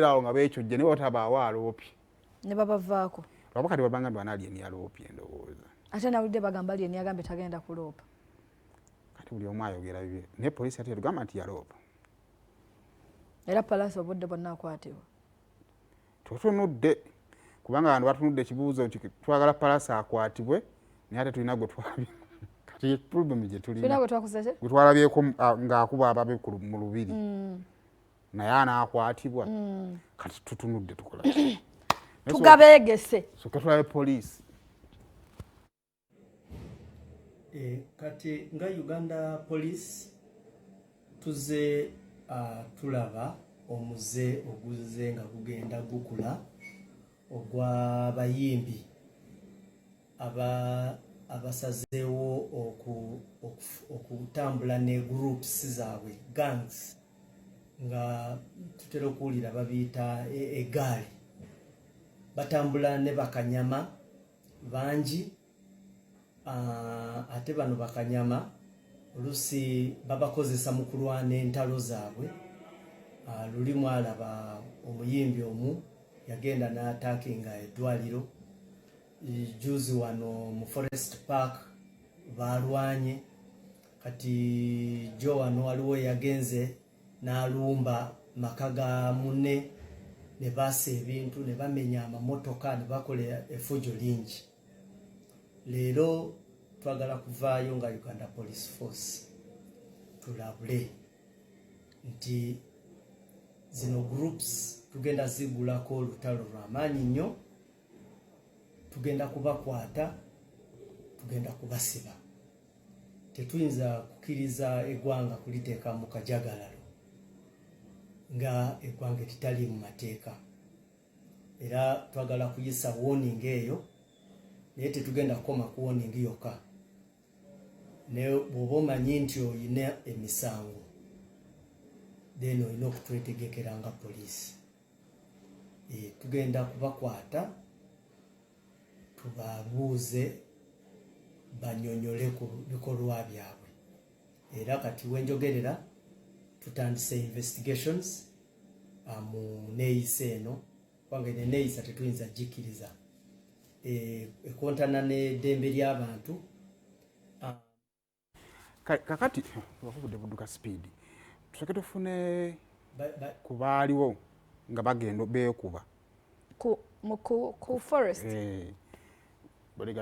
Awo nga beekyojja, naye watabaawo aloopye. Ne babavaako. Lwaba kati babanga nti Alien yaloopye, endowooza. Ate nawulidde bagamba Alien yagambye tagenda kuloopa. Kati buli omu ayogera bibye, naye poliisi ate yatugamba nti yaloopa. Era Pallaso obudde bwonna akwatibwa. Tutunudde, kubanga abantu batunudde ekibuuzo nti twagala Pallaso akwatibwe, naye ate tulina gwe twalabye. Kati problem gye tulina, gwe twakuze ki? Gwe twalabyeko ng'akuba ababe mu lubiri, naye anaakwatibwa? Kati tutunudde, tukola. Tugabeegese. Soka tulabe poliisi. Kati nga Uganda Police tuze tulaba omuze oguze nga gugenda gukula ogw'abayimbi abasazeewo okutambula ne groups zaabwe, gangs, nga tutera okuwulira babiyita egaali. Batambula ne bakanyama bangi, ate bano bakanyama olusi babakozesa mu kulwana entalo zaabwe. Luli mwalaba omuyimbi omu yagenda n'attackinga eddwaliro. Juzi wano mu Forest Park balwanye. Kati jo wano waliwo yagenze n'alumba maka ga munne, ne baasa ebintu, ne bamenya amamotoka, ne bakola effujo lingi. Leero twagala kuvaayo nga Uganda Police Force tulabule nti zino groups tugenda zigulako olutalo lw'amaanyi nnyo. Tugenda kubakwata, tugenda kubasiba. Tetuyinza kukkiriza eggwanga kuliteeka mu kajagalalo nga eggwanga eritali mu mateeka. Era twagala kuyisa warning eyo, naye tetugenda kukoma ku warning yokka. Naye bw'oba omanyi nti oyina emisango, then olina okutwetegekera nga poliisi. Tugenda kubakwata, tubabuuze banyonyole ku bikolwa byabwe. Era kati wenjogerera tutandise investigations mu neeyisa eno, kubanga eno eneeyisa tetuyinza gikkiriza, ekontana n'eddembe ly'abantu. Kakati obudde budduka speed, tusooke tufune ku baaliwo nga bagenda beekuba. Ku forest. Bodyguard.